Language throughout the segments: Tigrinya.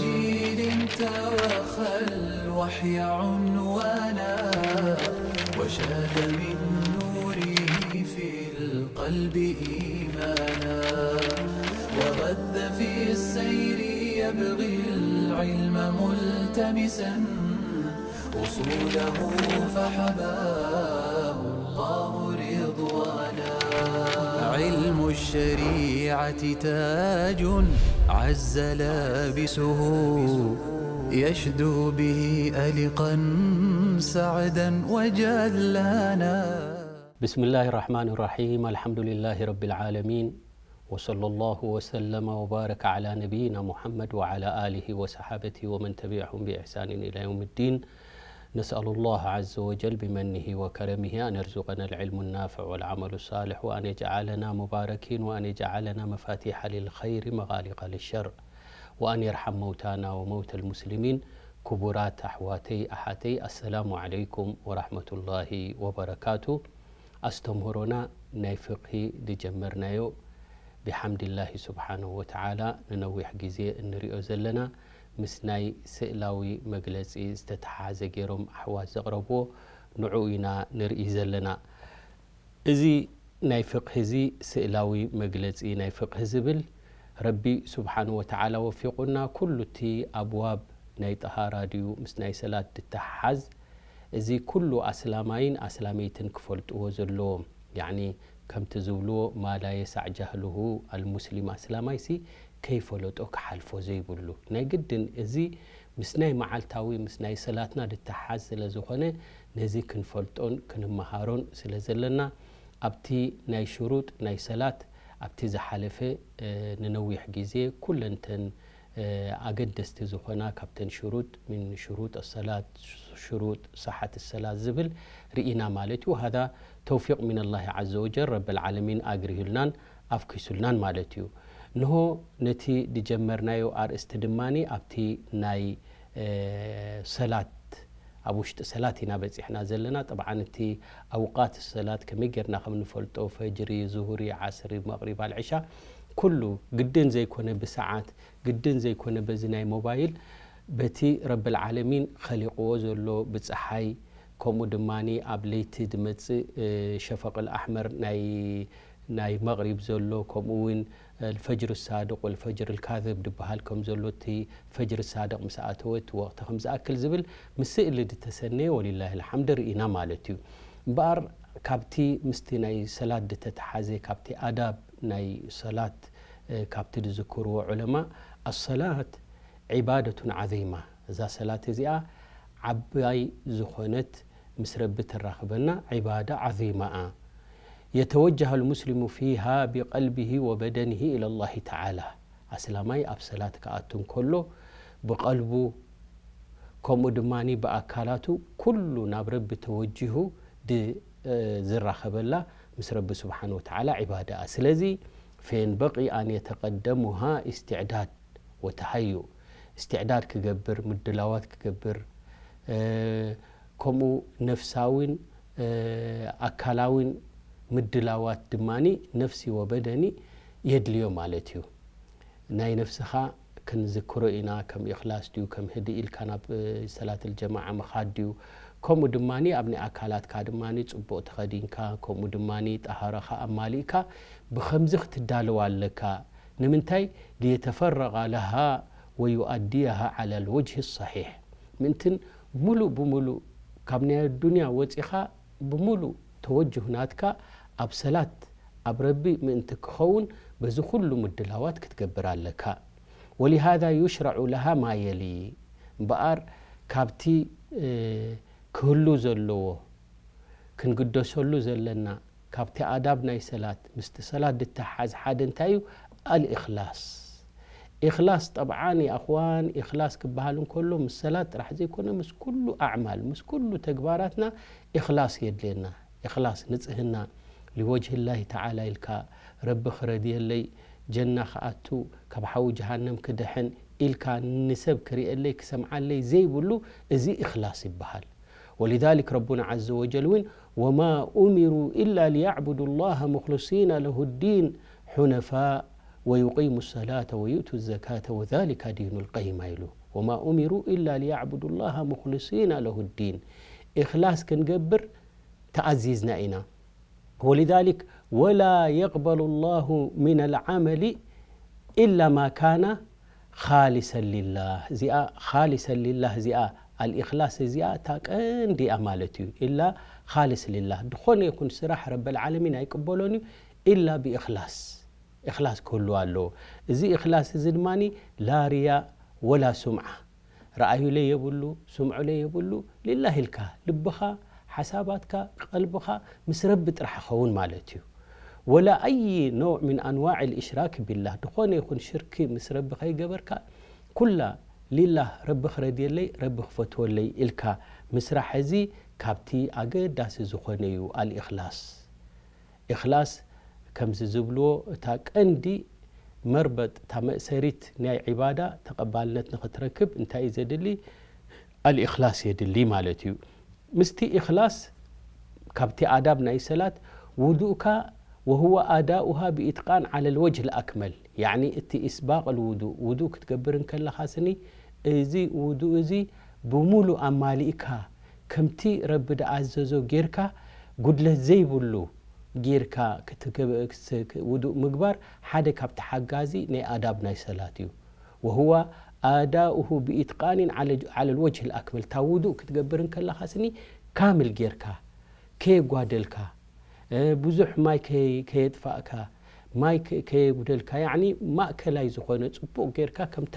جيل توخى الوحي عنوانا، وشاد من نوره في القلب إيمانا، وغذ في السير يبغي العلم ملتمسا، أصوله فحباه الله رضوانا. علم الشريعة تاج عز لابسه، يشدو به ألقا سعدا وجلانا. بسم الله الرحمن الرحيم. الحمد لله رب العالمين. وصلى الله وسلم وبارك على نبينا محمد وعلى آله وصحابته ومن تبعهم بإحسان إلى يوم الدين. نسأل الله عز وجل بمنه وكرمه أن يرزقنا العلم النافع والعمل الصالح، وأن يجعلنا مباركين، وأن يجعلنا مفاتيح للخير مغالق للشر، وأن يرحم موتانا وموتى المسلمين. ክቡራት ኣሕዋተይ ኣሓተይ፣ ኣሰላሙ ዓለይኩም ወራሕመቱላሂ ወበረካቱ። ኣስተምህሮና ናይ ፍቅሂ ዝጀመርናዮ ብሓምድላሂ ስብሓንሁ ወተዓላ ንነዊሕ ግዜ እንሪኦ ዘለና ምስ ናይ ስእላዊ መግለጺ ዝተተሓሓዘ ገይሮም ኣሕዋት ዘቕረብዎ፣ ንዕኡ ኢና ንርኢ ዘለና። እዚ ናይ ፍቅሂ እዚ ስእላዊ መግለጺ ናይ ፍቅሂ ዝብል፣ ረቢ ስብሓንሁ ወተዓላ ወፊቑና፣ ኩሉ እቲ ኣብዋብ ናይ ጠሃራ ድዩ ምስ ናይ ሰላት ድተሓሓዝ፣ እዚ ኩሉ ኣስላማይን ኣስላመይትን ክፈልጥዎ ዘለዎም፣ ያዕኒ ከምቲ ዝብልዎ ማ ላ የሳዕ ጃህሉሁ ኣልሙስሊም፣ ኣስላማይሲ ከይፈለጦ ክሓልፎ ዘይብሉ ናይ ግድን፣ እዚ ምስ ናይ መዓልታዊ ምስ ናይ ሰላትና ድተሓሓዝ ስለ ዝኾነ፣ ነዚ ክንፈልጦን ክንመሃሮን ስለ ዘለና፣ ኣብቲ ናይ ሽሩጥ ናይ ሰላት ኣብቲ ዝሓለፈ ንነዊሕ ግዜ ኩለንተን ኣገደስቲ ዝኾና ካብተን ሽሩጥ፣ ምን ሽሩጥ ሰላት ሽሩጥ ሰሓት ሰላት ዝብል ርኢና ማለት እዩ። ሃዛ ተውፊቅ ሚነላሂ ዓዘ ወጀል፣ ረብል ዓለሚን ኣግሪሁልናን ኣፍኪሱልናን ማለት እዩ። እንሆ ነቲ ድጀመርናዮ ኣርእስቲ ድማኒ ኣብቲ ናይ ሰላት፣ ኣብ ውሽጢ ሰላት ኢና በጺሕና ዘለና። ጠብዓን እቲ ኣውቃት ሰላት ከመይ ጌርና ከም ንፈልጦ፣ ፈጅሪ፣ ዙሁሪ፣ ዓስሪ፣ መቕሪብ፣ ኣልዕሻ፣ ኩሉ ግድን ዘይኮነ ብሰዓት፣ ግድን ዘይኮነ በዚ ናይ ሞባይል፣ በቲ ረብል ዓለሚን ኸሊቕዎ ዘሎ ብጸሓይ፣ ከምኡ ድማኒ ኣብ ለይቲ ድመጽእ ሸፈቕል ኣሕመር ናይ ናይ መቕሪብ ዘሎ፣ ከምኡ እውን ፈጅር ሳድቅ ወልፈጅር ልካዝብ ድበሃል ከም ዘሎ፣ እቲ ፈጅር ሳድቅ ምስ ኣተወ እቲ ወቕቲ ከም ዝኣክል ዝብል ምስእሊ ድተሰነየ ወሊላሂ ልሓምድ ርኢና ማለት እዩ። እምበኣር ካብቲ ምስቲ ናይ ሰላት ድተተሓዘ፣ ካብቲ ኣዳብ ናይ ሰላት ካብቲ ድዝክርዎ ዑለማ፣ ኣሰላት ዒባደቱን ዓዚማ፣ እዛ ሰላት እዚኣ ዓባይ ዝኾነት ምስ ረቢ ተራኽበና ዒባዳ ዓዚማ እያ። የተወጀህ ኣልሙስሊሙ ፊሃ ቢቀልቢሂ ወበደኒሂ ኢለላሂ ተዓላ። ኣስላማይ ኣብ ሰላት ክኣቱ እንከሎ ብቐልቡ ከምኡ ድማ ብኣካላቱ ኩሉ ናብ ረቢ ተወጂሁ ድ-፣ ዝራኸበላ ምስ ረቢ ስብሓን ወተዓላ ዒባዳ እያ። ስለዚ ፈየንበቂ ኣን የተቀደሙሃ ኢስትዕዳድ ወተሃዩ፣ እስትዕዳድ ክገብር፣ ምድላዋት ክገብር፣ ከምኡ ነፍሳዊን ኣካላዊን ምድላዋት ድማኒ ነፍሲ ወበደኒ የድልዮ ማለት እዩ። ናይ ነፍስኻ ክንዝክሮ ኢና፣ ከም ኢኽላስ ድዩ፣ ከም ህድእ ኢልካ ናብ ሰላት ልጀማዓ ምኻድ ድዩ፣ ከምኡ ድማ ኣብ ናይ ኣካላትካ ድማ ጽቡቕ ተኸዲንካ፣ ከምኡ ድማ ጠሃራኻ ኣማሊእካ ብኸምዚ ክትዳለዋ ኣለካ። ንምንታይ? ሊየተፈረቓ ለሃ ወዩኣድያሃ ዓላ ልወጅሂ ሰሒሕ። ምእንትን ሙሉእ ብሙሉእ ካብ ናይ ኣዱንያ ወፂኻ ብሙሉእ ተወጅህ ናትካ ኣብ ሰላት ኣብ ረቢ ምእንቲ ክኸውን በዚ ኩሉ ምድላዋት ክትገብር ኣለካ። ወሊሃዛ ዩሽረዑ ለሃ ማ የሊ። እምበኣር ካብቲ ክህሉ ዘለዎ ክንግደሰሉ ዘለና ካብቲ ኣዳብ ናይ ሰላት ምስቲ ሰላት ድተሓዝ ሓደ እንታይ እዩ? ኣልእኽላስ። ኢኽላስ ጠብዓን የኣኽዋን፣ ኢኽላስ ክበሃል እንከሎ ምስ ሰላት ጥራሕ ዘይኮነ ምስ ኩሉ ኣዕማል ምስ ኩሉ ተግባራትና ኢኽላስ የድልየና። ኢኽላስ ንጽህና ሊወጅህላሂ ተዓላ ኢልካ ረቢ ክረድየለይ ጀና ክኣቱ ካብ ሓዊ ጀሃነም ክድሕን ኢልካ ንሰብ ክርእየለይ ክሰምዓለይ ዘይብሉ እዚ ኢኽላስ ይበሃል። ولذلك ربنا عز وجل እውን وما أمروا إلا ليعبدوا الله مخلصين له الدين حنفاء ويقيموا الصلاة ويؤتوا الزكاة وذلك دين القيمة ኢሉ። وما أمروا إلا ليعبدوا الله مخلصين له الدين። إخلاص ክንገብር ተኣዚዝና ኢና። ولذلك ولا يقبل الله من العمل إلا ما كان خالصا لله። እዚኣ خالصا لله እዚኣ الإخلاص እዚኣ እታ ቀንዲ እያ ማለት እዩ። إلا خالص لله ዝኾነ ይኹን ስራሕ ረበል ዓለሚን ኣይቅበሎን እዩ إلا ብإخلاص إخلاص ክህሉ ኣለዎ። እዚ إخلاص እዚ ድማ لا رياء ولا سمعة። ረኣዩለይ የብሉ፣ ስምዑለይ የብሉ፣ ሊላህ ኢልካ ልብኻ፣ ሓሳባትካ፣ ቀልብኻ ምስ ረቢ ጥራሕ ኸውን ማለት እዩ። ولا أي نوع من أنواع الإشراك بالله ዝኾነ ይኹን ሽርኪ ምስ ረቢ ከይገበርካ ኩላ ሊላህ ረቢ ክረድየለይ ረቢ ክፈትወለይ ኢልካ ምስራሕ እዚ ካብቲ ኣገዳሲ ዝኾነ እዩ الإخلاص። إخلاص ከምዚ ዝብልዎ እታ ቀንዲ መርበጥ እታ መእሰሪት ናይ ዒባዳ ተቐባልነት ንኽትረክብ እንታይ እዩ ዘድሊ? الإخلاص የድሊ ማለት እዩ። ምስቲ إخلاص ካብቲ ኣዳብ ናይ ሰላት ውዱእካ وهو أداؤها بإتقان على الوجه الأكمل ያዕኒ እቲ إسباغ الوضوء ውዱእ ክትገብር እንከለኻ ስኒ እዚ ውዱእ እዚ ብሙሉእ ኣማሊእካ ከምቲ ረቢ ዝኣዘዞ ጌርካ ጉድለት ዘይብሉ ጌርካ ውዱእ ምግባር ሓደ ካብ ተሓጋዚ ናይ ኣዳብ ናይ ሰላት እዩ። وهو أداؤه بإتقان على الوجه الأكمل እታ ውዱእ ክትገብር እንከለኻ ስኒ ካምል ጌርካ ከየጓደልካ ብዙሕ ማይ ከየጥፋእካ ማይ ከየጉደልካ ያኒ ማእከላይ ዝኾነ ጽቡቕ ጌርካ ከምታ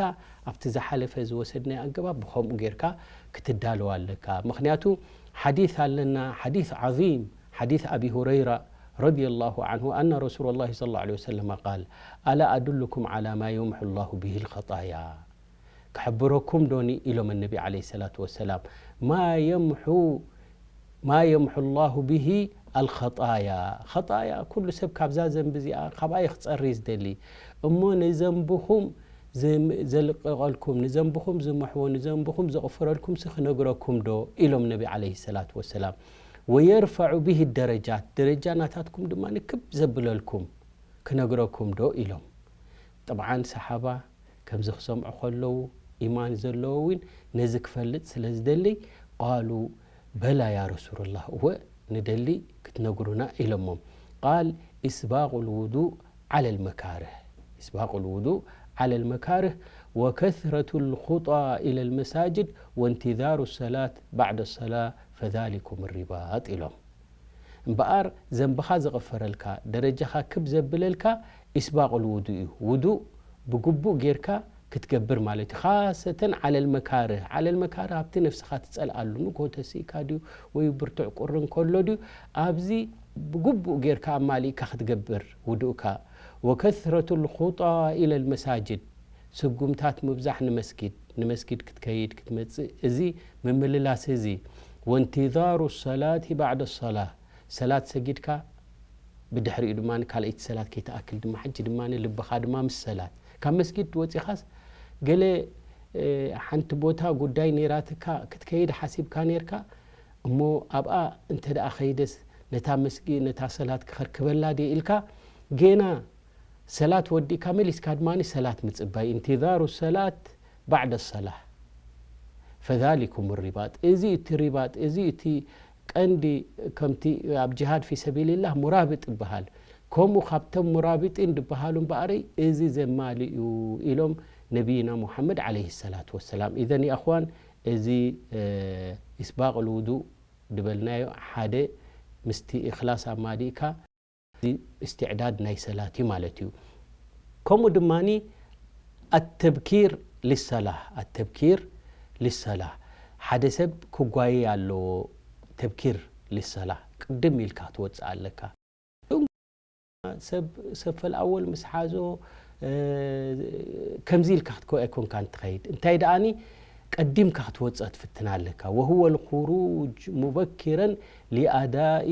ኣብቲ ዝሓለፈ ዝወሰድናዮ ኣገባብ ብኸምኡ ጌርካ ክትዳለዋ ኣለካ። ምኽንያቱ ሓዲስ ኣለና ሓዲስ ዓዚም ሓዲስ ኣቢ ሁረይራ رضي الله عنه أن رسول الله صلى الله عليه وسلم قال ألا أدلكم على ما يمحو الله به الخطايا ክሕብረኩም ዶኒ ኢሎም ነቢ عليه الصلاة والسلام ما يمحو ما يمحو الله به الخطايا خطايا ኩሉ ሰብ ካብዛ ዘንቢ እዚኣ ካብኣ እዩ ክጸሪ ዝደሊ እሞ ንዘንብኹም ዘልቀቐልኩም ንዘንብኹም ዝምሕዎ ንዘንብኹም ዘቕፍረልኩም ሲ ክነግረኩም ዶ ኢሎም ነቢ عليه الصلاة والسلام ويرفع به الدرجات ደረጃ ናታትኩም ድማ ንክብ ዘብለልኩም ክነግረኩም ዶ ኢሎም። ጠብዓን ሰሓባ ከምዚ ክሰምዑ ከለዉ ኢማን ዘለዎ እውን ነዚ ክፈልጥ ስለ ዝደሊ ቃሉ በላ ያ ረሱሉላህ እወ ንደሊ ክትነግሩና ኢሎሞም። ቃል ኢስባቁ ልውዱእ ዓለ ልመካርህ ኢስባቁ ልውዱእ ዓለ ልመካርህ ወከስረቱ ልኹጣ ኢለ ልመሳጅድ ወእንቲዛሩ ሰላት ባዕደ ሰላ ፈዛሊኩም ሪባጥ ኢሎም። እምበኣር ዘንብኻ ዝቕፈረልካ ደረጃኻ ክብ ዘብለልካ ኢስባቑል ውዱእ እዩ። ውዱእ ብግቡእ ጌርካ ክትገብር ማለት እዩ። ካሰተን ዓለል መካርህ ዓለል መካርህ ኣብቲ ነፍስኻ ትጸልኣሉ ንግሆ ተሲእካ ድዩ ወይ ብርቱዕ ቁሪ እንከሎ ድዩ ኣብዚ ብግቡእ ጌርካ ኣማሊእካ ክትገብር ውዱእካ ወከስረቱ ልኹጣ ኢለ ልመሳጅድ ስጉምታት ምብዛሕ ንመስጊድ ንመስጊድ ክትከይድ ክትመጽእ እዚ ምምልላስ እዚ ወንቲዛሩ ሰላት ባዕደ ሰላ ሰላት ሰጊድካ ብድሕሪኡ ድማ ካልኣይቲ ሰላት ከይትኣክል ድማ ሕጂ ድማ ልብኻ ድማ ምስ ሰላት ካብ መስጊድ ወፂኻስ ገለ ሓንቲ ቦታ ጉዳይ ነይራትካ ክትከይድ ሓሲብካ ነይርካ እሞ ኣብኣ እንተ ደኣ ከይደስ ነታ መስጊ ነታ ሰላት ክኸርክበላ ድየ ኢልካ ጌና ሰላት ወዲእካ መሊስካ ድማ ሰላት ምፅባይ ኢንቲዛሩ ሰላት ባዕደ ሰላ ፈዛሊኩም ሪባጥ እዚ እቲ ሪባጥ እዚ እቲ ቀንዲ ከምቲ ኣብ ጅሃድ ፊ ሰቢልላህ ሙራብጥ ይበሃል። ከምኡ ካብቶም ሙራብጢን ዝበሃሉ እምበኣረይ እዚ ዘማልእ እዩ ኢሎም ነቢይና ሙሓመድ ዓለይሂ ሰላቱ ወሰላም። ኢዘን የእኽዋን እዚ ኢስባቕ ልውዱእ ዝበልናዮ ሓደ ምስቲ ኢኽላስ ኣማሊእካ እዚ እስትዕዳድ ናይ ሰላት እዩ ማለት እዩ። ከምኡ ድማ ኣተብኪር ሊሰላህ ኣተብኪር ሊሰላህ ሓደ ሰብ ክጓየ ኣለዎ። ተብኪር ሊሰላህ ቅድም ኢልካ ክትወፅእ ኣለካ። ሰብ ሰፈል ኣወል ምስ ሓዞ ከምዚ ኢልካ ክትከው ኣይኮንካን ትኸይድ እንታይ ደኣኒ ቀዲምካ ክትወፅእ ትፍትን ኣለካ وهو الخروج مبكرا لأداء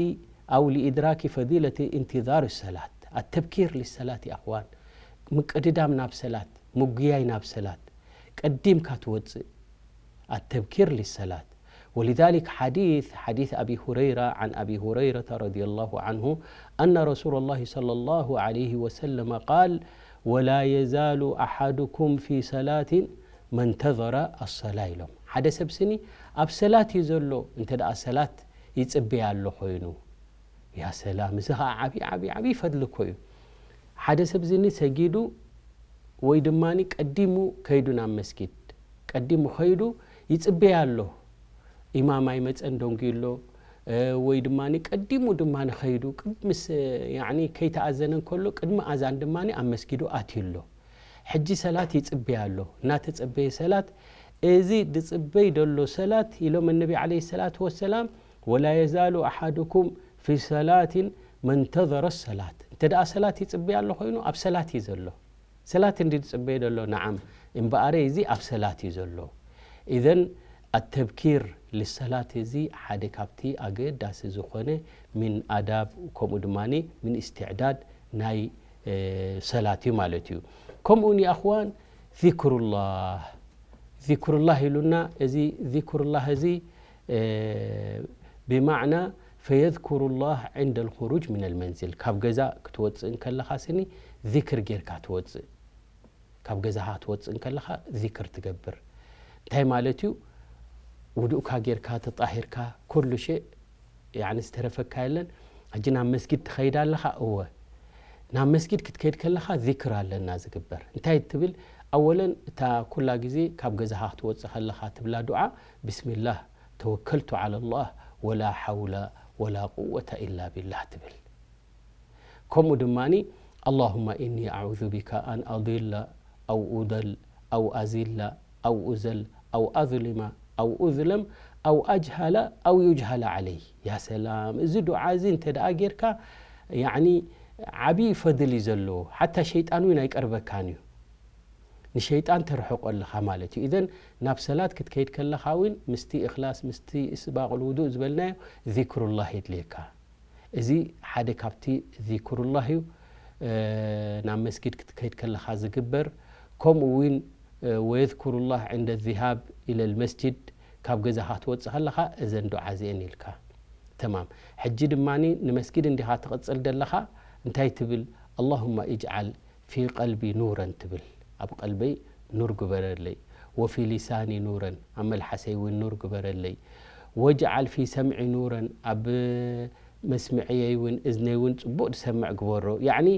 أو لإدراك فضيلة انتظار الصلاة التبكير للصلاة يا أخوان ምቅድዳም ናብ ሰላት ምጉያይ ናብ ሰላት ቀዲምካ ትወፅእ التبكير للصلاة ولذلك حديث حديث أبي هريرة عن أبي هريرة رضي الله عنه أن رسول الله صلى الله عليه وسلم قال ولا يزال أحدكم في صلاة ما انتظر الصلاة ኢሎም። ሓደ ሰብ ስኒ ኣብ ሰላት እዩ ዘሎ፣ እንተ ደኣ ሰላት ይጽበያ ኣሎ ኮይኑ። ያ ሰላም፣ እዚ ኸዓ ዓብዪ፣ ዓብዪ፣ ዓብዪ ፈድሊ እኮ እዩ። ሓደ ሰብ ዝኒ ሰጊዱ ወይ ድማ ቀዲሙ ከይዱ ናብ መስጊድ፣ ቀዲሙ ከይዱ ይጽበያ ኣሎ። ኢማም ኣይመጸን ደንጉዩ ኣሎ፣ እ፣ ወይ ድማ ቀዲሙ ድማ ንኸይዱ፣ ቅድሚ ስ-፣ ያዕኒ ከይተኣዘነ እንከሎ፣ ቅድሚ ኣዛን ድማ ኣብ መስጊዱ ኣትዩ ኣሎ። ሕጂ ሰላት ይጽበያ ኣሎ። እናተጸበየ ሰላት፣ እዚ ዝጽበይ ዘሎ ሰላት፣ ኢሎም ነቢ ዓለይሂ ሰላቱ ወሰላም፣ "ወላ የዛሉ ኣሓዱኩም ፊ ሰላቲን መንተዘረ ሰላት።" እንተ ደኣ ሰላት ይጽበያ ኣሎ ኮይኑ፣ ኣብ ሰላት እዩ ዘሎ። ሰላት እንዲ ዝጽበየ ዘሎ፣ ነዓም፣ እምበኣረ እዚ ኣብ ሰላት እዩ ዘሎ። ኢዘን ኣተብኪር ልሰላት እዚ ሓደ ካብቲ ኣገዳሲ ዝኾነ ሚን ኣዳብ፣ ከምኡ ድማ ሚን እስትዕዳድ ናይ፣ እ፣ ሰላት እዩ ማለት እዩ። ከምኡውን የኣኽዋን ዚክሩላህ፣ ዚክሩላህ ኢሉና። እዚ ዚክሩላህ እዚ፣ እ፣ ብማዕና ፈየዝኩሩላህ ዕንደ ልኹሩጅ ሚነል መንዝል፣ ካብ ገዛ ክትወፅእ እንከለኻ ስኒ ዚክር ጌርካ ትወፅእ። ካብ ገዛኻ ክትወፅእ እንከለኻ ዚክር ትገብር። እንታይ ማለት እዩ? ውዱእካ ጌርካ፣ ተጣሂርካ፣ ኩሉ ሸእ፣ ያዕኒ፣ ዝተረፈካ የለን። ሕጂ ናብ መስጊድ ትኸይድ ኣለኻ? እወ። ናብ መስጊድ ክትከይድ ከለኻ ዚክር ኣለና ዝግበር። እንታይ ትብል? ኣወለን፣ እታ ኩላ ግዜ ካብ ገዛኻ ክትወፅእ ከለኻ ትብላ ዱዓ፣ "ብስሚላህ ተወከልቱ ዓለላህ ወላ ሓውለ ወላ ቁወተ ኢላ ቢላህ" ትብል። ከምኡ ድማ፣ "ኣላሁመ ኢኒ ኣዑዙ ቢካ ኣን ኣዲለ ኣው ኡደል ኣው ኣዚለ ኣው ኡዘል ኣው ኣዝሊመ ኣው ኡዝለም ኣው ኣጅሃለ ኣው ዩጅሃለ ዓለይ።" ያ ሰላም! እዚ ዱዓ እዚ እንተ ደኣ ጌርካ፣ ያዕኒ፣ ዓብዪ ፈድል እዩ ዘለዎ። ሓታ ሸይጣን እውን ኣይቀርበካን እዩ። ንሸይጣን ተርሕቆ ኣለኻ ማለት እዩ። ኢዘን ናብ ሰላት ክትከይድ ከለኻ እውን ምስቲ እኽላስ፣ ምስቲ እስባቕ ልውዱእ ዝበልናዮ ዚክሩላህ የድልየካ። እዚ ሓደ ካብቲ ዚክሩላህ እዩ፣ እ፣ ናብ መስጊድ ክትከይድ ከለኻ ዝግበር። ከምኡ እውን፣ እ፣ ወየዝኩሩላህ ዕንደ ዚሃብ ኢለል መስጅድ፣ ካብ ገዛኻ ክትወፅእ ከለኻ እዘን ዱዓ እዚአን ኢልካ። ተማም። ሕጂ ድማ ንመስጊድ እንዲኻ ትቕፅል ዘለኻ፣ እንታይ ትብል? ኣላሁመ ኢጅዓል ፊ ቀልቢ ኑረን ትብል። ኣብ ቀልበይ ኑር ግበረለይ። ወፊ ሊሳኒ ኑረን፣ ኣብ መልሓሰይ እውን ኑር ግበረለይ። ወጅዓል ፊ ሰምዒ ኑረን፣ ኣብ መስምዕየይ እውን፣ እዝነይ እውን ጽቡቕ ዝሰምዕ ግበሮ። ያዕኒ፣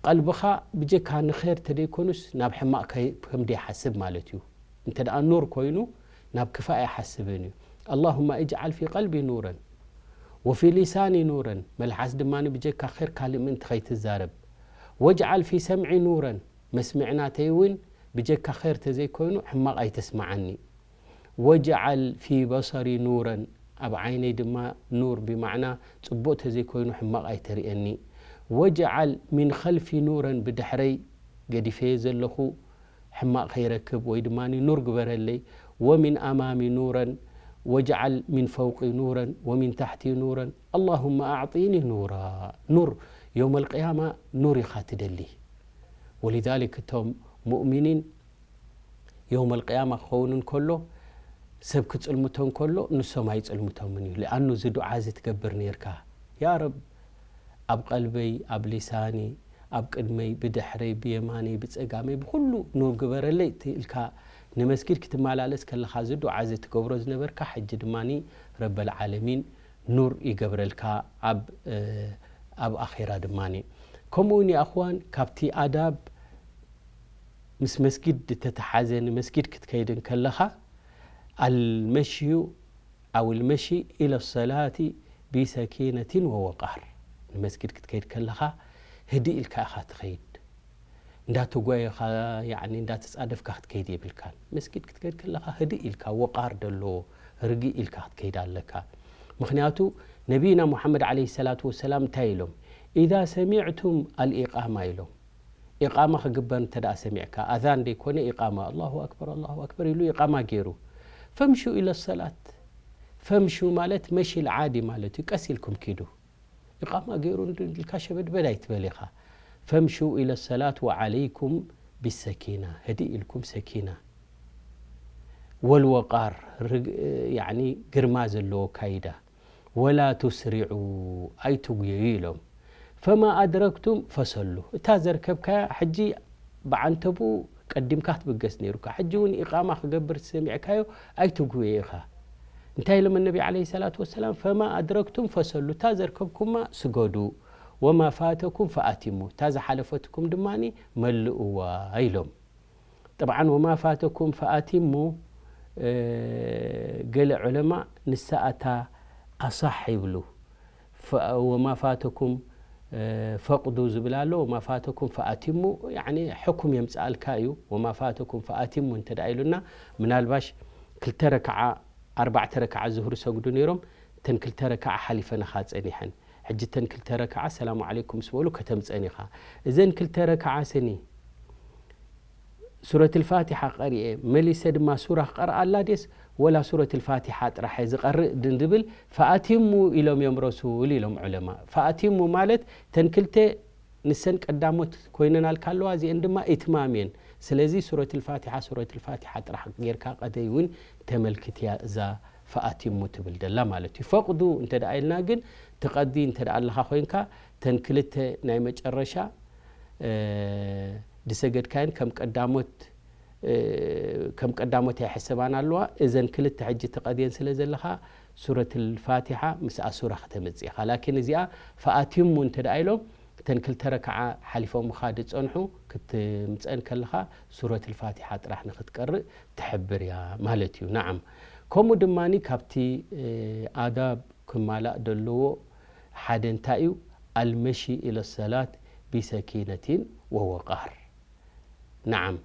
ቀልብኻ ብጀካ ንኸይር ተደይኮኑስ ናብ ሕማቕ ከይ-፣ ከም ደይሓስብ ማለት እዩ። እንተ ደኣ ኑር ኮይኑ፣ ናብ ክፋእ ኣይሓስብን እዩ። ኣላሁመ እጅዓል ፊ ቀልቢ ኑረን፣ ወፊ ሊሳኒ ኑረን፣ መልሓስ ድማ ብጀካ ኸይር ካልእ ምእንቲ ከይትዛረብ። ወጅዓል ፊ ሰምዒ ኑረን፣ መስምዕ ናተይ እውን ብጀካ ኸይር ተዘይኮይኑ ሕማቕ ኣይተስምዓኒ። ወጅዓል ፊ በሰሪ ኑረን፣ ኣብ ዓይነይ ድማ ኑር፣ ብማዕና ጽቡቕ ተዘይኮይኑ ሕማቕ ኣይተርእየኒ። ወጅዓል ሚን ኸልፊ ኑረን፣ ብድሕረይ ገዲፈዮ ዘለኹ ሕማቕ ከይረክብ ወይ ድማ ኑር ግበረለይ። ወሚን ኣማሚ ኑረን፣ ወጅዓል ሚን ፈውቂ ኑረን፣ ወሚን ታሕቲ ኑረን። ኣላሁመ ኣዕጢኒ ኑራ። ኑር፣ የውመል ቅያማ ኑር ኢኻ ትደሊ። ወሊዛሊክ እቶም ሙእሚኒን የውመል ቅያማ ክኸውን እንከሎ፣ ሰብ ክጽልምቶ እንከሎ፣ ንሶም ኣይጽልምቶምን እዩ። ሊኣኑ እዚ ዱዓ እዚ ትገብር ነይርካ። ያ ረብ፣ ኣብ ቀልበይ፣ ኣብ ሊሳኒ፣ ኣብ ቅድመይ፣ ብድሕረይ፣ ብየማነይ፣ ብጸጋመይ፣ ብኹሉ ኑር ግበረለይ እቲ ኢልካ ንመስጊድ ክትመላለስ ከለኻ እዚ ዱዓ እዚ ትገብሮ ዝነበርካ፣ ሕጂ ድማኒ ረበል ዓለሚን ኑር ይገብረልካ ኣብ፣ እ፣ ኣብ ኣኼራ ድማኒ። ከምኡ እውን የኣኽዋን ካብቲ ኣዳብ ምስ መስጊድ ዝተተሓዘ ንመስጊድ ክትከይድ እንከለኻ፣ ኣልመሽዩ ኣው ልመሺ ኢለ ሰላቲ ቢሰኪነቲን ወወቃር። ንመስጊድ ክትከይድ ከለኻ ህድእ ኢልካ ኢኻ ትኸይድ። እንዳተጓየኻ፣ ያዕኒ እንዳተጻደፍካ ክትከይድ የብልካን። መስጊድ ክትከይድ ከለኻ ህድእ ኢልካ፣ ወቃር ደለዎ፣ ርግእ ኢልካ ክትከይድ ኣለካ። ምኽንያቱ ነቢይና ሙሓመድ ዓለይሂ ሰላቱ ወሰላም እንታይ ኢሎም? "ኢዛ ሰሚዕቱም ኣልኢቃማ" ኢሎም። ኢቃማ ክግበር እንተ ደኣ ሰሚዕካ፣ ኣዛን ደይኮነ ኢቃማ፣ ኣላሁ ኣክበር፣ ኣላሁ ኣክበር ኢሉ ኢቃማ ገይሩ፣ "ፈምሹ ኢለ ሰላት።" ፈምሹ ማለት መሺ ልዓዲ ማለት እዩ። ቀስ ኢልኩም ኪዱ። ኢቃማ ገይሩ እንድልካ ሸበድበድ ኣይትበል ኢኻ። "ፈምሹ ኢለ ሰላት ወዓለይኩም ቢሰኪና።" ህድእ ኢልኩም ሰኪና። "ወልወቃር" ርግ-፣ ያዕኒ ግርማ ዘለዎ ካይዳ። "ወላ ቱስሪዑ" ኣይትጉየዩ ኢሎም። ፈማ ኣድረክቱም ፈሰሉ። እታ ዘርከብካያ ሕጂ ብዓንተብኡ ቀዲምካ ክትብገስ ነይሩካ። ሕጂ እውን ኢቓማ ክገብር ዝሰሚዕካዮ ኣይትጉየ ኢኻ። እንታይ ኢሎም ነቢ ዓለይሂ ሰላቱ ወሰላም? ፈማ ኣድረክቱም ፈሰሉ፣ እታ ዘርከብኩማ ስገዱ፣ ወማ ፋተኩም ፈኣቲሙ፣ እታ ዝሓለፈትኩም ድማ መልእዋ ኢሎም። ጠብዓን ወማ ፋተኩም ፈኣቲሙ፣ ገለ ዑለማ ንሳ እታ ኣሳሕ ይብሉ። ወማ ፋተኩም ፈቕዱ ዝብል ኣሎ፣ ወማ ፋተኩም ፈኣቲሙ። ያኒ ሕኩም የምፅኣልካ እዩ። ወማ ፋተኩም ፈኣቲሙ እንተ ደኣ ኢሉና፣ ምናልባሽ ክልተ ረክዓ ኣርባዕተ ረክዓ ዙህር ይሰግዱ ነይሮም። እተን ክልተ ረክዓ ሓሊፈንኻ ጸኒሐን። ሕጂ እተን ክልተ ረክዓ ሰላሙ ዓለይኩም ምስ በሉ ከተምጸን ኢኻ። እዘን ክልተ ረክዓ ስኒ ሱረት ልፋቲሓ ቀሪኤ መሊሰ ድማ ሱራ ክቐርኣላ ድየስ ወላ ሱረት ልፋቲሓ ጥራሕ እየ ዝቐርእ ድንድብል ፈኣቲሙ ኢሎም እዮም ረሱል ኢሎም ዑለማ። ፈኣቲሙ ማለት እተን ክልተ ንሰን ቀዳሞት ኮይነናልካ ኣለዋ፣ እዚአን ድማ ኢትማም እየን። ስለዚ ሱረት ልፋቲሓ ሱረት ልፋቲሓ ጥራሕ ጌርካ ቀደይ እውን ተመልክት እያ እዛ ፈኣቲሙ ትብል ደላ ማለት እዩ። ፈቕዱ እንተ ደኣ ኢልና ግን ትቐዲ እንተ ደኣ ኣለኻ ኮይንካ እተን ክልተ ናይ መጨረሻ ድሰገድካየን ከም ቀዳሞት ከም ቀዳሞት ኣይሕሰባን ኣለዋ። እዘን ክልተ ሕጂ ትቐድየን ስለ ዘለኻ ሱረት ልፋቲሓ ምስኣ ሱራ ከተመጽእ ኢኻ። ላኪን እዚኣ ፈኣቲሙ እንተ ደኣ ኢሎም እተን ክልተ ረክዓ ሓሊፎምኻ ዝጸንሑ ክትምጸን ከለኻ ሱረት ልፋቲሓ ጥራሕ ንኽትቀርእ ትሕብር እያ ማለት እዩ። ነዓም፣ ከምኡ ድማ ካብቲ ኣዳብ ክማላእ ዘለዎ ሓደ እንታይ እዩ? ኣልመሺ ኢለ ሰላት ቢሰኪነቲን ወወቃር። ነዓም፣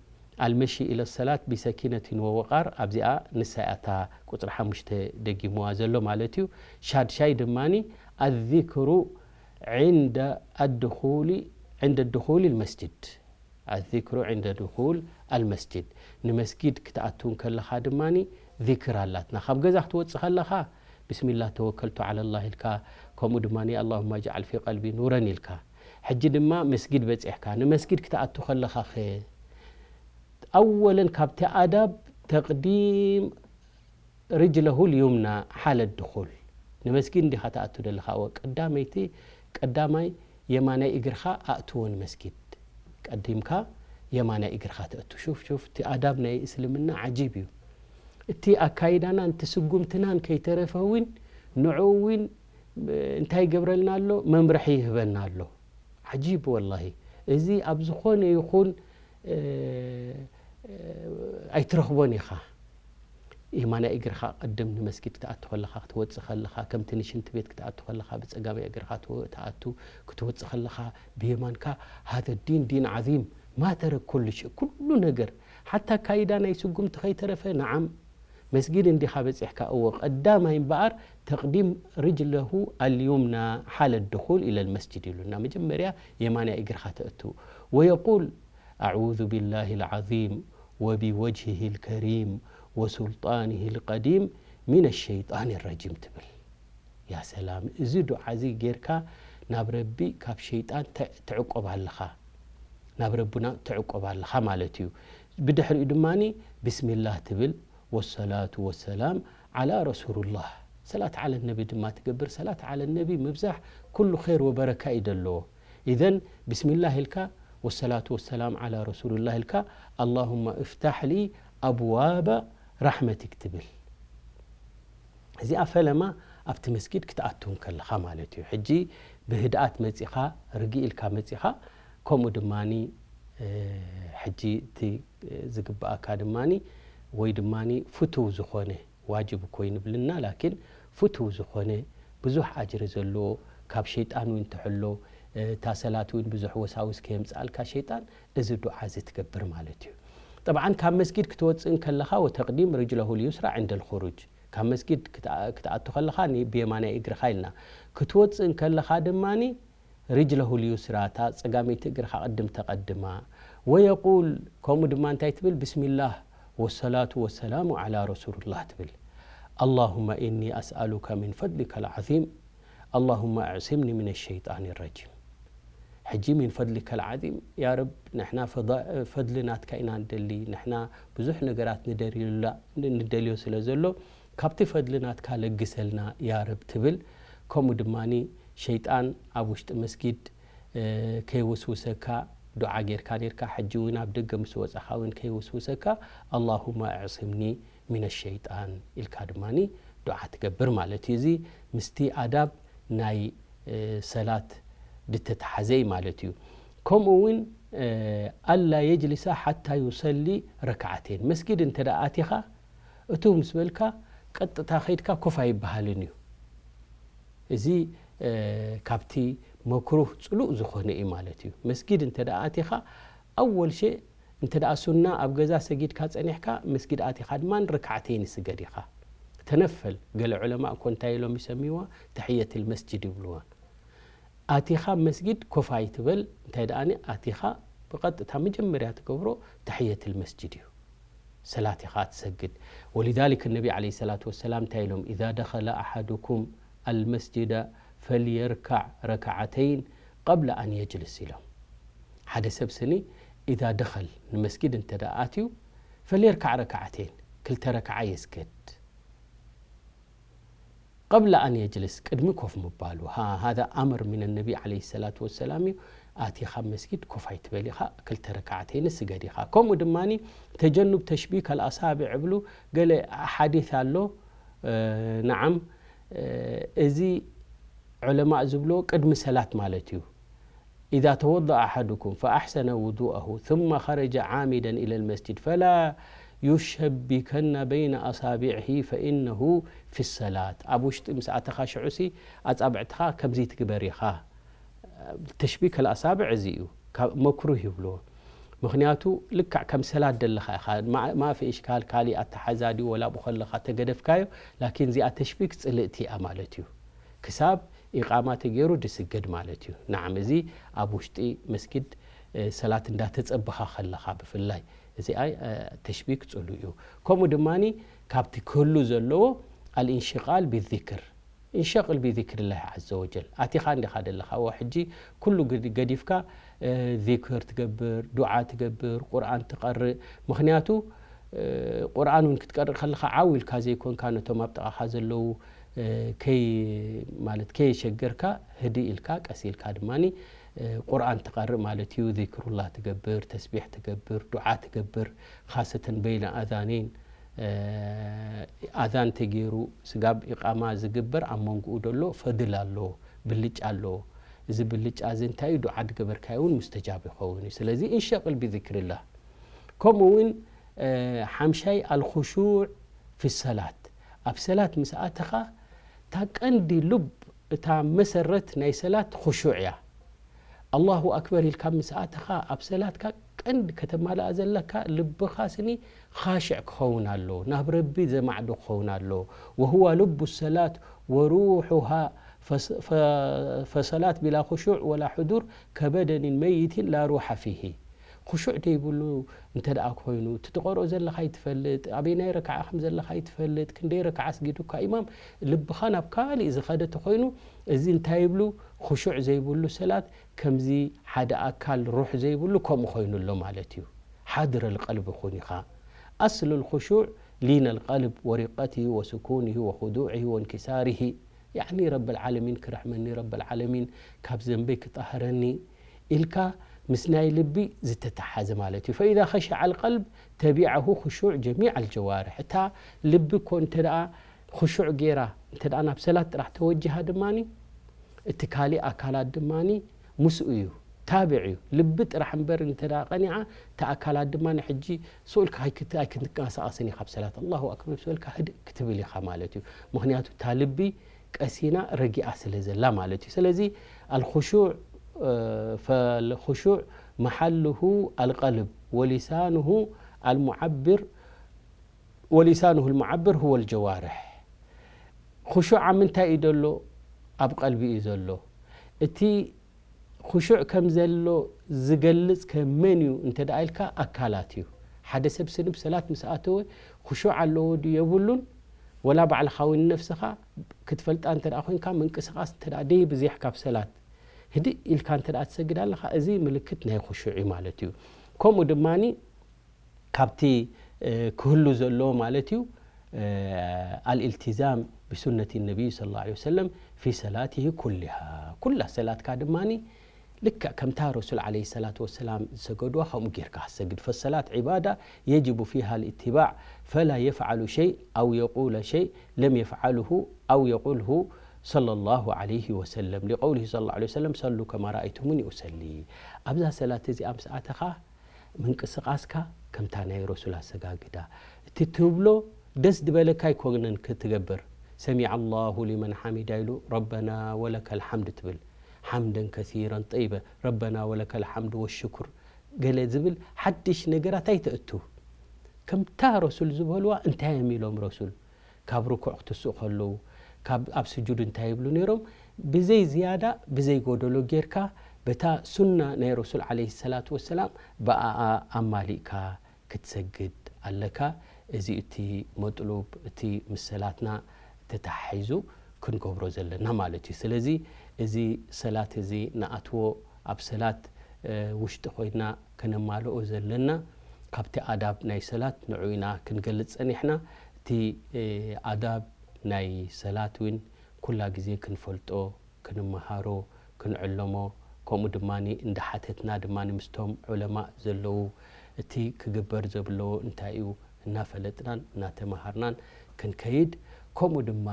ኣልመሺ ኢለ ሰላት ቢሰኪነቲን ወወቃር ኣብዚኣ ንሳ እያ እታ ቁፅሪ ሓሙሽተ ደጊምዋ ዘሎ ማለት እዩ። ሻድሻይ ድማ ኣዚክሩ ዕንደ ኣድኹሊ ዕንደ ድኹል ልመስጅድ። ኣዚክሩ ዕንደ ድኹል ኣልመስጅድ። ንመስጊድ ክትኣቱ ከለኻ ድማ ዚክር ኣላትና። ካብ ገዛ ክትወፅእ ከለኻ ብስሚላህ ተወከልቱ ዓለላህ ኢልካ፣ ከምኡ ድማ ኣላሁማ ጅዓል ፊ ቀልቢ ኑረን ኢልካ። ሕጂ ድማ መስጊድ በፂሕካ፣ ንመስጊድ ክትኣቱ ከለኻ ኸ ኣወለን ካብቲ ኣዳብ ተቕዲም ርጅለሁ ልዩምና ሓለ ድኹል። ንመስጊድ እንዲኻ ትኣቱ ዘለኻ፣ እወ ቀዳመይቲ ቀዳማይ የማናይ እግርኻ ኣእትዎ ንመስጊድ። ቀዲምካ የማናይ እግርኻ ተእቱ። ሹፍ ሹፍ፣ እቲ ኣዳብ ናይ እስልምና ዓጂብ እዩ። እቲ ኣካይዳናን እቲ ስጉምትናን ከይተረፈ እውን ንዕኡ እውን እንታይ ይገብረልና ኣሎ? መምርሒ ይህበና ኣሎ። ዓጂብ ወላሂ። እዚ ኣብ ዝኾነ ይኹን ኣይትረኽቦን ኢኻ። የማናይ እግርኻ ቅድም ንመስጊድ ክትኣቱ ከለኻ፣ ክትወጽእ ከለኻ፣ ከምቲ ንሽንቲ ቤት ክትኣቱ ከለኻ ብጸጋማይ እግርኻ ትወ-፣ ትኣቱ፣ ክትወጽእ ከለኻ ብየማንካ። ሃዘ ዲን ዲን ዓዚም ማ ተረክ ኩሉ ሽእ፣ ኩሉ ነገር፣ ሓታ ኣካይዳ ናይ ስጉምቲ ከይተረፈ። ነዓም፣ መስጊድ እንዲኻ በጺሕካ፣ እወ፣ ቀዳማይ እምበኣር ተቕዲም ርጅለሁ ኣልዩምና ሓለ ድኹል ኢለ ልመስጅድ ኢሉና፣ መጀመርያ የማናይ እግርኻ ተእቱ። ወየቁል ኣዑዙ ቢላሂ ልዓዚም ወቢወጅሂሂ ልከሪም ወሱልጣኒሂ ልቀዲም ሚነ ሸይጣን ረጂም ትብል። ያ ሰላም፣ እዚ ዱዓ እዚ ጌርካ ናብ ረቢ ካብ ሸይጣን ተ-፣ ትዕቆብ ኣለኻ፣ ናብ ረቡና ትዕቆብ ኣለኻ ማለት እዩ። ብድሕሪኡ ድማ ብስሚላህ ትብል፣ ወሰላቱ ወሰላም ዓላ ረሱሉላህ። ሰላት ዓለ ነቢ ድማ ትገብር። ሰላት ዓለ ነቢ ምብዛሕ ኩሉ ኸይር ወበረካ እዩ ዘለዎ። ኢዘን ብስሚላህ ኢልካ ወሰላቱ ወሰላም ዓላ ረሱሉላህ ኢልካ ኣላሁመ እፍታሕ ሊ ኣብዋበ ራሕመቲክ ትብል። እዚኣ ፈለማ ኣብቲ መስጊድ ክትኣቱ እንከለኻ ማለት እዩ። ሕጂ ብህድኣት መጺኻ፣ ርግእ ኢልካ መጺኻ፣ ከምኡ ድማኒ፣ እ፣ ሕጂ እቲ ዝግብኣካ ድማኒ ወይ ድማኒ ፍቱው ዝኾነ፣ ዋጅብ እኮ ይንብልና፣ ላኪን ፍቱው ዝኾነ ብዙሕ ኣጅሪ ዘለዎ፣ ካብ ሸይጣን እውን ትሕሎ፣ እ፣ እታ ሰላት እውን ብዙሕ ወሳውስ ከየምጽኣልካ ሸይጣን፣ እዚ ዱዓ እዚ ትገብር ማለት እዩ። ጠብዓን ካብ መስጊድ ክትወጽእ እንከለኻ፣ ወተቕዲም ርጅለሁ ልዩስራ ዕንደ ልኹሩጅ፣ ካብ መስጊድ ክትኣ-፣ ክትኣቱ ከለኻ ኒ-፣ ብየማናይ እግርኻ ኢልና፣ ክትወጽእ እንከለኻ ድማኒ ርጅለሁ ልዩስራ፣ እታ ጸጋመይቲ እግርኻ ቅድም ተቐድማ። ወየቁል፣ ከምኡ ድማ እንታይ ትብል? ብስሚላህ ወሰላቱ ወሰላሙ ዓላ ረሱሉላህ ትብል። ኣላሁመ ኢኒ ኣስኣሉከ ሚን ፈድሊከ ልዓዚም፣ ኣላሁመ ኣዕሲምኒ ሚነ ሸይጣን ረጂም። ሕጂ ሚን ፈድሊከ ልዓዚም፣ ያ ረብ፣ ንሕና ፈዳ-፣ ፈድሊ ናትካ ኢና ንደሊ፣ ንሕና ብዙሕ ነገራት ንደልዩላ-፣ ንደልዮ ስለ ዘሎ፣ ካብቲ ፈድሊ ናትካ ለግሰልና ያ ረብ ትብል። ከምኡ ድማኒ ሸይጣን ኣብ ውሽጢ መስጊድ፣ ከይውስውሰካ ዱዓ ጌርካ ኔርካ፣ ሕጂ እውን ኣብ ደገ ምስ ወጻኻ እውን ከይውስውሰካ ኣላሁመ ኣዕስምኒ ሚነ ሸይጣን ኢልካ ድማኒ ዱዓ ትገብር ማለት እዩ። እዚ ምስቲ ኣዳብ ናይ ሰላት ድተተሓዘ እዩ ማለት እዩ። ከምኡ እውን ኣላ የጅልሳ ሓታ ዩሰሊ ረክዓተይን፣ መስጊድ እንተ ደኣ ኣቲኻ እቱ ምስ በልካ ቀጥታ ከይድካ ኮፍ ኣይበሃልን እዩ። እዚ ካብቲ መክሩህ ጽሉእ ዝኾነ እዩ ማለት እዩ። መስጊድ እንተ ደኣ ኣቲኻ ኣወል ሸእ እንተ ደኣ ሱና ኣብ ገዛ ሰጊድካ ጸኒሕካ መስጊድ ኣቲኻ ድማ ረክዓተይን ስገድ ኢኻ። ተነፈል፣ ገለ ዑለማ እኮ እንታይ ኢሎም ይሰምይዋ? ተሕየትል መስጅድ ይብልዋ። ኣቲኻ መስጊድ ኮፍ ኣይትበል፣ እንታይ ደኣኒ ኣቲኻ ብቐጥታ መጀመርያ ትገብሮ ተሕየትል መስጅድ እዩ። ሰላት ኢኻ ትሰግድ። ወሊዛሊክ ነቢ ዓለይሂ ሰላቱ ወሰላም እንታይ ኢሎም? ኢዛ ደኸለ ኣሓዱኩም ኣልመስጅደ ፈልየርካዕ ረክዓተይን ቀብለ ኣን የጅልስ ኢሎም። ሓደ ሰብ ስኒ ኢዛ ደኸል ንመስጊድ እንተ ደኣ ኣትዩ ፈልየርካዕ ረክዓተይን ክልተ ረክዓ የስገድ። ቀብለ ኣን የጅልስ ቅድሚ ኮፍ ምባሉ። ሃ- ሃዛ ኣምር ሚን ነቢ ዓለይሂ ሰላቱ ወሰላም እዩ። ኣቲ ካብ መስጊድ ኮፍ ኣይትበል ኢኻ፣ ክልተ ረክዓተይን ስገድ ኢኻ። ከምኡ ድማኒ ተጀኑብ ተሽቢክ ኣልኣሳብዕ እብሉ ገለ ሓዲት ኣሎ። ነዓም፣ እዚ ዑለማእ ዝብሎ ቅድሚ ሰላት ማለት እዩ። إذا توضأ أحدكم فأحسن وضوءه ثم خرج عامدا إلى المسجد فلا يشبكن بين أصابعه فإنه في الصلاة. ኣብ ውሽጢ ምስ ኣተኻ ሽዑሲ ኣጻብዕትኻ ከምዚ ትግበር ኢኻ። ተሽቢክ ኣልኣሳብዕ እዚ እዩ፣ ካብ መክሩህ ይብልዎ። ምኽንያቱ ልክዕ ከም ሰላት ደለኻ ኢኻ፣ ማ- ማፊ እሽካል፣ ካሊእ ኣተሓዛ ድዩ ወላ ብኸለኻ ተገደፍካዮ፣ ላኪን እዚኣ ተሽቢክ ጽልእቲ እያ ማለት እዩ። ክሳብ ኢቓማ ተገይሩ ድስገድ ማለት እዩ። ናዓም፣ እዚ ኣብ ውሽጢ መስጊድ ሰላት እንዳተጸበኻ ከለኻ ብፍላይ እዚኣ ተሽቢክ ጽሉእ እዩ። ከምኡ ድማኒ ካብቲ ክህሉ ዘለዎ ኣልኢንሽቃል ቢዚክር፣ እንሸቅል ቢዚክርላህ ዓዘ ወጀል። ኣቲኻ እንዲኻ ደለኻ፣ ወ ሕጂ ኩሉ ገዲፍካ ዚክር ትገብር፣ ዱዓ ትገብር፣ ቁርኣን ትቐርእ። ምኽንያቱ ቁርኣን እውን ክትቀርእ ከለኻ ዓው ኢልካ ዘይኮንካ፣ ነቶም ኣብ ጥቓኻ ዘለዉ ከይ ማለት ከየሸገርካ፣ ህድእ ኢልካ ቀስ ኢልካ ድማኒ ቁርኣን ትቐርእ ማለት እዩ። ዚክሩላህ ትገብር፣ ተስቢሕ ትገብር፣ ዱዓ ትገብር። ካሰተን በይነ ኣዛነይን ኣዛን ተገይሩ ስጋብ ኢቓማ ዝግበር ኣብ መንጎኡ ደሎ ፈድል ኣለዎ፣ ብልጫ ኣለዎ። እዚ ብልጫ እዚ እንታይ እዩ? ዱዓ ድገበርካዮ እውን ሙስተጃብ ይኸውን እዩ። ስለዚ እንሸቅል ቢዚክርላህ። ከምኡ እውን ሓምሻይ ኣልኹሹዕ ፊ ሰላት፣ ኣብ ሰላት ምስ ኣተኻ እታ ቀንዲ ሉብ፣ እታ መሰረት ናይ ሰላት ኹሹዕ እያ። ኣላሁ ኣክበር ኢልካ ምስ ኣተኻ ኣብ ሰላትካ ቀንዲ ከተማልኣ ዘለካ ልብኻ ስኒ ኻሽዕ ክኸውን ኣለዎ፣ ናብ ረቢ ዘማዕዶ ክኸውን ኣለዎ። ወሁዋ ልቡ ሰላት ወሩሑሃ ፈስ- ፈ- ፈሰላት ቢላ ኹሹዕ ወላ ሕዱር ከበደኒን መይቲን ላ ሩሓ ፊሂ። ኹሹዕ ደይብሉ እንተ ደኣ ኮይኑ፣ እቲ ትቐርኦ ዘለኻ ይትፈልጥ፣ ኣበይናይ ረክዓ ከም ዘለኻ ይትፈልጥ፣ ክንደይ ረክዓ ኣስጊዱካ ኢማም፣ ልብኻ ናብ ካሊእ ዝኸደ ተኾይኑ፣ እዚ እንታይ ይብሉ? ኹሹዕ ዘይብሉ ሰላት ከምዚ ሓደ ኣካል ሩሕ ዘይብሉ ከምኡ ኮይኑ ኣሎ ማለት እዩ። ሓድር ኣልቀልብ ኩን ኢኻ። ኣስሉ ልኹሹዕ ሊን ኣልቀልብ ወሪቀትሂ ወስኩንሂ ወኹዱዕሂ ወንኪሳርሂ። ያዕኒ ረብል ዓለሚን ክርሕመኒ፣ ረብል ዓለሚን ካብ ዘንበይ ክጣህረኒ ኢልካ ምስ ናይ ልቢ ዝተተሓዘ ማለት እዩ። ፈኢዛ ኸሸዐ ኣልቀልብ ተቢዐሁ ኹሹዕ ጀሚዕ ኣልጀዋርሕ። እታ ልቢ እኮ እንተ ደኣ ኹሹዕ ጌራ እንተ ደኣ ናብ ሰላት ጥራሕ ተወጅሃ ድማኒ እቲ ካሊእ ኣካላት ድማኒ ምስኡ እዩ፣ ታብዕ እዩ። ልቢ ጥራሕ እምበር እንተ ደኣ ቀኒዓ፣ እታ ኣካላት ድማ ንሕጂ ስኡልካ ኣይክት- ኣይክትንቀሳቐስን ኢኻ። ኣብ ሰላት ኣላሁ ኣክበር ምስ በልካ ህድእ ክትብል ኢኻ ማለት እዩ። ምኽንያቱ እታ ልቢ ቀሲና ረጊኣ ስለ ዘላ ማለት እዩ። ስለዚ ኣልኹሹዕ፣ እ፣ ፈልኹሹዕ መሓልሁ ኣልቀልብ ወሊሳንሁ ኣልሙዓብር ወሊሳንሁ ልሙዓብር ሁወ ልጀዋርሕ። ኹሹዕ ኣብ ምንታይ እዩ ዘሎ? ኣብ ቀልቢ እዩ ዘሎ። እቲ ኹሹዕ ከም ዘሎ ዝገልጽ ከ መን እዩ እንተ ደኣ ኢልካ፣ ኣካላት እዩ። ሓደ ሰብ ስንብ ሰላት ምስ ኣተወ ኹሹዕ ኣለዎ ድዩ የብሉን? ወላ ባዕልኻ እውን ነፍስኻ ክትፈልጣ እንተ ደኣ ኮይንካ፣ ምንቅስቓስ እንተ ደኣ ደይብዚሕ ካብ ሰላት ህድእ ኢልካ እንተ ደኣ ትሰግድ ኣለኻ፣ እዚ ምልክት ናይ ኹሹዕ እዩ ማለት እዩ። ከምኡ ድማኒ ካብቲ ክህሉ ዘለዎ ማለት እዩ፣ ኣልኢልቲዛም ብሱነቲ ነቢይ ሰለላሁ ዐለይሂ ወሰለም ፊ ሰላቲሂ ኩሊሃ፣ ኩላ ሰላትካ ድማኒ ልክዕ ከምታ ረሱል ዓለይሂ ሰላቱ ወሰላም ዝሰገዱዋ ከምኡ ጌርካ ክትሰግድ። ፈሰላት ዒባዳ የጅቡ ፊሃ ልእትባዕ ፈላ የፍዓሉ ሸይ ኣው የቁለ ሸይ ለም የፍዓልሁ ኣው የቁልሁ ሰለላሁ ዓለይሂ ወሰለም ሊቀውሊሂ ሰለላሁ ዓለይሂ ወሰለም ሰሉ ከማ ረኣይቱሙኒ ኡሰሊ። ኣብዛ ሰላት እዚኣ ምስ ኣተኻ ምንቅስቃስካ ከምታ ናይ ረሱል ኣሰጋግዳ። እቲ ትብሎ ደስ ዝበለካ ኣይኮነን ክትገብር። ሰሚዐ ኣላሁ ሊመን ሓሚዳ ኢሉ ረበና ወለከል ሓምድ ትብል። ሓምደን ከሲረን ጠይበ ረበና ወለከል ሓምድ ወሽኩር ገለ ዝብል ሓድሽ ነገራት ኣይተእቱ። ከምታ ረሱል ዝበልዋ እንታይ እዮም ኢሎም ረሱል? ካብ ርኩዕ ክትስኡ ከለዉ፣ ካብ ኣብ ስጁድ እንታይ ይብሉ ነይሮም? ብዘይ ዝያዳ ብዘይ ጎደሎ ጌርካ በታ ሱና ናይ ረሱል ዓለይሂ ሰላቱ ወሰላም ብኣኣ ኣማሊእካ ክትሰግድ ኣለካ። እዚ እቲ መጥሉብ፣ እቲ ምስ ሰላትና ተተሓሒዙ ክንገብሮ ዘለና ማለት እዩ። ስለዚ እዚ ሰላት እዚ ንኣትዎ ኣብ ሰላት ውሽጢ ኮይና ከነማልኦ ዘለና ካብቲ ኣዳብ ናይ ሰላት ንዑ ኢና ክንገልጽ ጸኒሕና። እቲ ኣዳብ ናይ ሰላት እውን ኩላ ግዜ ክንፈልጦ፣ ክንመሃሮ፣ ክንዕለሞ፣ ከምኡ ድማ እንዳሓተትና ድማ ምስቶም ዑለማእ ዘለዉ እቲ ክግበር ዘብለዎ እንታይ እዩ እናፈለጥናን እናተመሃርናን ክንከይድ፣ ከምኡ ድማ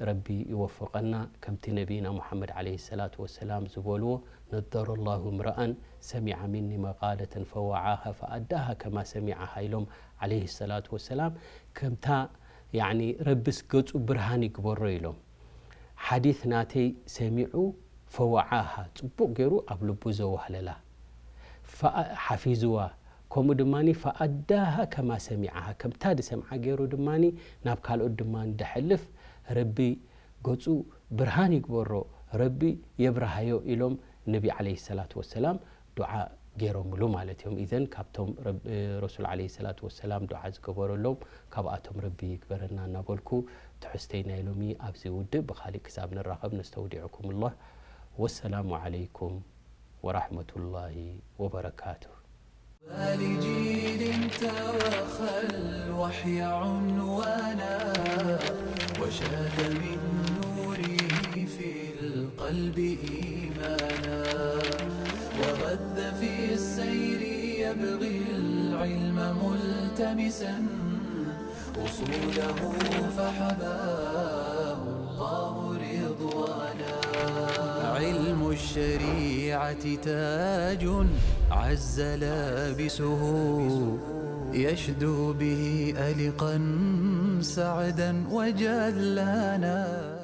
ረቢ ይወፍቐና። ከምቲ ነቢና ሙሓመድ ዓለይሂ ሰላቱ ወሰላም ዝበልዎ፣ ነደረ ላሁ እምረኣን ሰሚዐ ሚኒ መቃለተን ፈወዓሃ ፈኣዳሃ ከማ ሰሚዐሃ ኢሎም ዓለይሂ ሰላቱ ወሰላም። ከምታ ያዕኒ ረቢስ ገጹ ብርሃን ይግበሮ ኢሎም። ሓዲት ናተይ ሰሚዑ ፈወዓሃ ጽቡቕ ገይሩ ኣብ ልቡ ዘዋህለላ ሓፊዝዋ፣ ከምኡ ድማ ፈኣዳሃ ከማ ሰሚዓሃ ከምታ ዝሰምዓ ገይሩ ድማ ናብ ካልኦት ድማ እንደሕልፍ ረቢ ገጹ ብርሃን ይግበሮ፣ ረቢ የብርሃዮ ኢሎም ነቢ ዓለይሂ ሰላቱ ወሰላም ዱዓ ገይሮምሉ ማለት እዮም። ኢዘን ካብቶም ረሱል ዓለይሂ ሰላቱ ወሰላም ዱዓ ዝገበረሎም ካብኣቶም ረቢ ይግበረና እናበልኩ ትሕዝተይ ናይ ሎሚ ኣብዚ ውድእ። ብኻሊእ ክሳብ ንራኸብ ነስተውዲዕኩም ላህ። ወሰላሙ ዓለይኩም ወራሕመቱላሂ ወበረካቱ። ولجيل توخى الوحي عنوانا وشاد من نوره في القلب إيمانا وغذ في السير يبغي العلم ملتمسا أصوله فحباه الله رضوانا. علم الشريعة تاج عز لابسه يشدو به ألقا سعدا وجلانا.